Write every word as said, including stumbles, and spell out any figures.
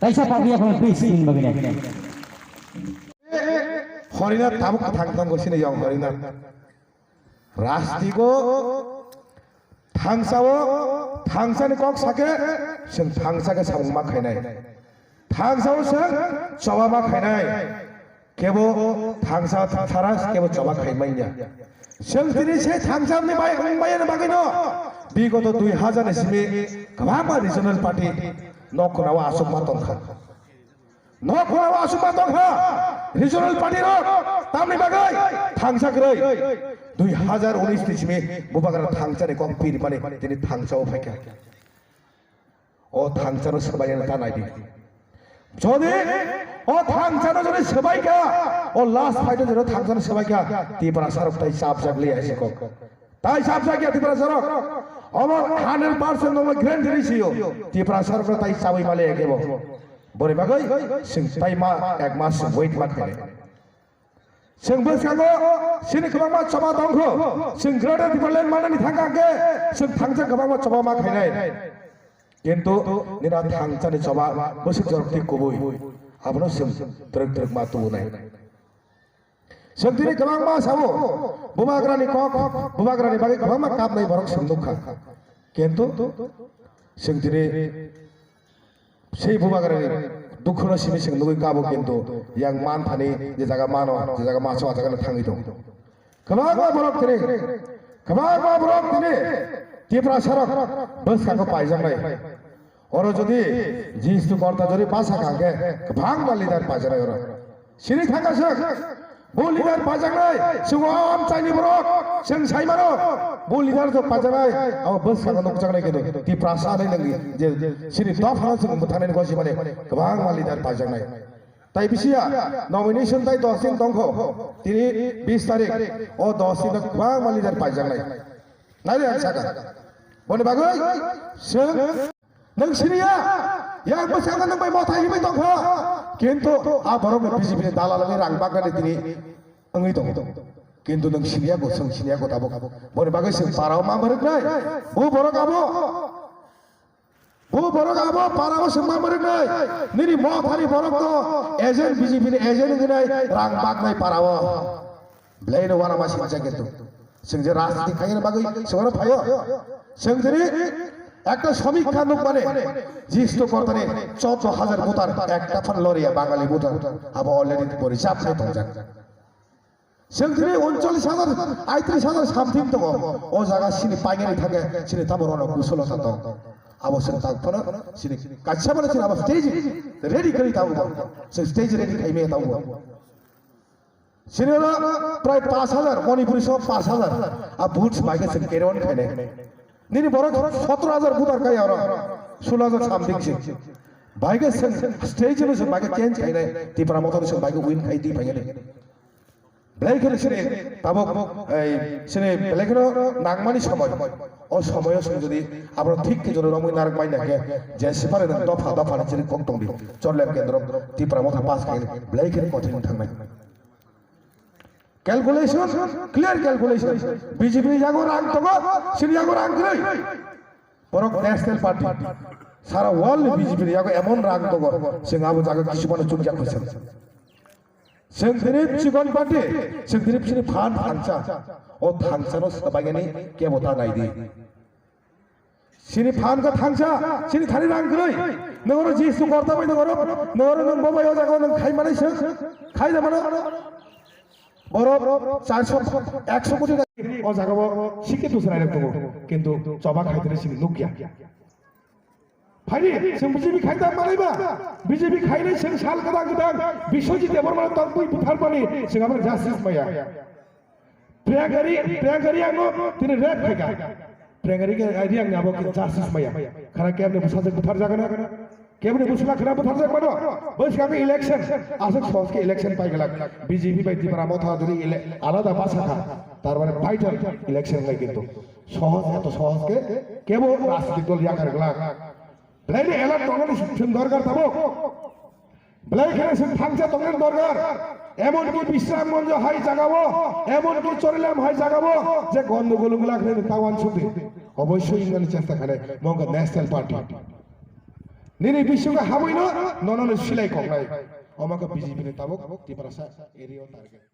Kaisa pagwi aphano please in bagwi nai. Horina tabuk thang tongo sini yong horina. Rastigo thangsao thangsani kok sake seng thangsake samung ma khainai. Thangsao seng choba ma khainai. Kebo thangsa tharas kebo choba khai manya. Seng tini se thangsa ni bai bai na bagino. Bigoto dui hazar ni simi kwbangma regional party nok khunao asuk ma tongkha. Nok khorao asukma tongkha regional party rok tamni bagwi thangsa kwrwi dui hazar unis ni simi bubagra thangsani kok pir mani tini thangsao phaikha. O thangsano swbaiyani ta naidi. Jodi o thangsano jodi swbaikha, o last fight o jodi thangsano swbaikha, Tiprasa rok tai chapjak liya se kok. Tai chapjak ya Tiprasa rok. Omo hundred percent omo guarantee risiyo. Tiprasa rok tai chawi male kebo. Boni bagwi sing tai ma ek mas wait ma khainai. Sing bwskango sini kwbangma choba tongkho. Sing Greater Tipraland manani thangkha khe sing thangsa kwbangma choba ma khainai. Kintu nina thangsani choba bwswk jorok ti kubui. Abono sing twrwk twrwk ma tubunai. Sengtini kwbangma sao, bubagrani kok, bubagrani bagwi kwbangma kapnai borok seng nukha. Kintu sengtini sei bubagrani dukhuno simi seng nugwi kabo kintu yang man thani je jaga mano, je jaga maso, a jaga thangwi tong. Kwbangma borok tini, kwbangma borok tini Tiprasa rok bwskango paijaknai. Oro jodi Jisu Korta jodi basa kha khe kwbangma leader pajaknai oro. Sini thangka se. Bo leader pajaknai, chwng o amchaini borok, chwng saimano. Bo leader to pajaknai, abo bwskango nukjaknai khe Tiprasa nai nang je sini dophano chwng bwtharnai ni gosi mani kwbangma leader pajaknai. Tai bisiya nomination tai dos din tongkho. Tini bis tarik, o dos din kwbangma leader pajaknai. Nai ang saka. Boni bagwi chwng Nwng siniya, yang bwskango nwng bai motha himwi tongkha. Kintu a borokno B J P ni dalal wngwi rang baknani tini wngwi tongo. Kintu nwng siniya go, chwng siniya go tabuk. Boni bagwi chwng parao ma mwrwknai. Bu borok abo, bu borok abo parao chwng ma mwrwknai. Nini mothani borokno agent, B J P ni agent wngwi nai rang baknai parao. Belai no wana ma sinijak kintu. Chwng je rajniti khaina bagwi chwng oro phaio. Chwng tini ekta samikha nukmani Jistu Kortani choudo hajar voter ekta phan loriya Bangali voter abo already bo reserve khai tongjak. Chwng tini uncholish hajar, aitris hajar something tongo. O jaga sini painani thangkhe sini tamo rono kusulo tong. Abo chwng tak phano sini kaisa bana sini abo stage ready kari tongo. Chwng stage ready khaimaya tongo. Sini oro prai pash hajar, Manipuri song pash hajar. A votes bai khe chwng carry on khainai. Nini borok sotro hajar voter kai oro, sulo hajar something se. Bai khe chwng stage no chwng bai khe change khainai. Tipra Motha no chwng bai khe win khai di phainai. Belai kheno sini tabuk ei sini belai kheno nangmani somoi. O somoyo chwng jodi abro thik khe jodi romwi narwk bai na khe je sipari nang dopha dopha ni chini kok tongdi. Chorlem kendro Tipra Motha pass khai belai kheno kothin thangnai. Calculation, clear calculation. B J P ni yago rang tongo, sini yago rang kwrwi. Borok National Party. Sara world ni B J P ni yago emon rang tongo, chwng abo jaga kisu mano chukya khwsa. Chwng tini chikon party, chwng tini chini phan thangsa. O thangsa no swbaigani kebo ta naidi. Sini phan kha thangsa, sini thani rang kwrwi. Nwng oro Jisu Korta bai nwng oro, nwng oro nwng bo bai o jaga o nwng khai manai se, khai da mano. Borok charso, ekso koti da o jaga o sikhe dusra rok tongo, kintu choba khai tini sini nukya. Phaidi, chwng B J P khai da manai ba, B J P khai nai chwng sal kwdang kwdang, Biswajit Debbarma tongpui buthar mani, chwng abo justice maya. Priyanka Ri-, Priyanka Riang no tini rape khaika. Priyanka Ri-, Riang ni abo khe justice maya. Khara kebni bwsajwk buthar jagana. Kebni bwsla khara buthar jak mano. Bwskang election. Aswk sohos khe election pai glak. B J P bai Tipra Motha jodi ele-, alada basa kha. Tar mane vital election lai kintu. Sohos, eto sohos khe kebo rajnitik dol yakar glak. Belai ni alert tongnani chwng dorkar tabuk. Belai kheno chwng thangsa tongna dorkar. Emonki Bishramganj hai jagao, emonki Chorilam hai jagao je gondogol wngla kheno ta uansukdi. Obossoi wngnani chesta khainai, mo wngkha National Party. Nini bisingo hamwi no, nono no silai koknai. Omo khe B J P ni tabuk Tiprasa area o target.